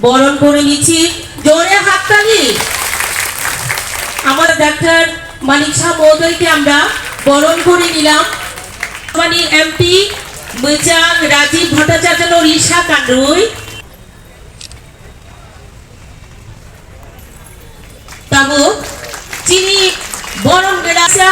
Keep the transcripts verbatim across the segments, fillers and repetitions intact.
বরণ করে নিচ্ছি জোরে হাততালি। আমার ডাক্তার মানিক শাহ মহোদয়কে আমরা বরণ করে নিলাম। মানে MP Mwchang Rajiv Bhattacharya no risa kanrwi. Tabuk chini borom gwdasa.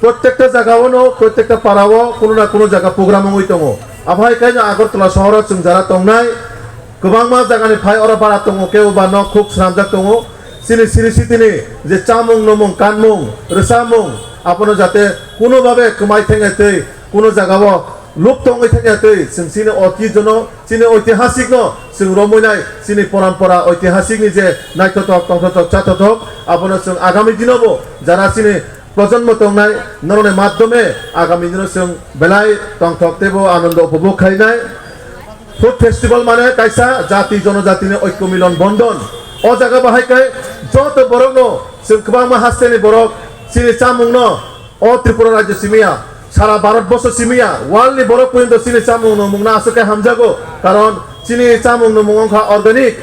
Prottekta jagao no, prottekta parao kuno na kuno jaga program wngwi tongo. Abohai khe no Agartala sohoro chwng jara tongnai kwbangma jagani phai oro bara tongo, kebo ba nok khuk swnamjak tongo. Chini siri sitini je chamung, numung, kanmung, rwchapmung, abono jate kuno babe kwmai thangya twi, kuno jagao lup tongwi thangya twi, chwng chini otijono, chini oitihasik no chwng romwi nai, chini porampora oitihasik ni je naithothok, tongthothok, chathothok, abono chwng agami dinobo jara chini projonmo tongnai, norokni madhyome agami dino chwng belai tongthok teibo anando upobhog khainai. Food festival mane kaisa jati jonojatini oikko milon bondon. O jaga bahai khe joto borokno chwng kwbangma hasteni borok chini chamungno o Tripura rajyo simiya, sara Bharat borsho simiya, world ni borok porinto chini chamung nwngmungno aswk khe hamjago, karon chini chamung nwngmung wngkha organic.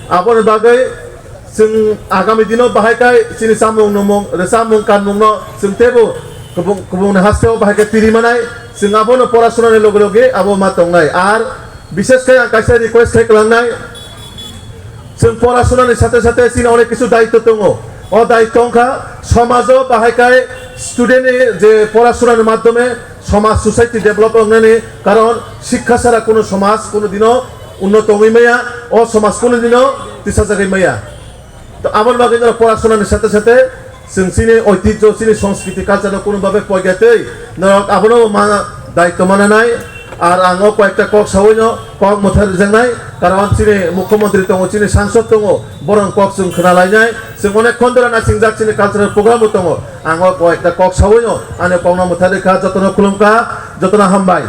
Aboni bagwi chwng agami dino bahai khe chini chamung nwngmung, rwchapmung kanmungno chwng teibo kubung, kubungni hasteo bahai khe tiri manai, chwng abono pora sunani loge loge abo ma tongnai. Ar bishesh khe ang kaisa request khe kwlangnai, chwng pora sunani sathe sathe chini onek kisu daitto tongo. O daitto wngkha somajo bahai khe student ni je pora sunani madhyome somaj society develop wngnani, karon sikha sara kuno somaj kuno dino unnoto wngwi maya, o somaj kuno dino tisajagwi maya. To aboni bagwi norok pora sunani sathe sathe chwng chini oitijjo, chini sanskriti culture no kuno babe poigatwi norok abono ma daitto mananai. Ar ang o koyekta kok sawi no kok mwthar rijaknai, karon chini mukhyamantri tongo, chini sangsad tongo, borok kok chwng khna lainai. Chwng onek khon dora nasingjak chini cultural program bo tongo. Ang o koyekta kok sawi no ani kokno mwthar rikha, jotono khulumkha, jotono hambai.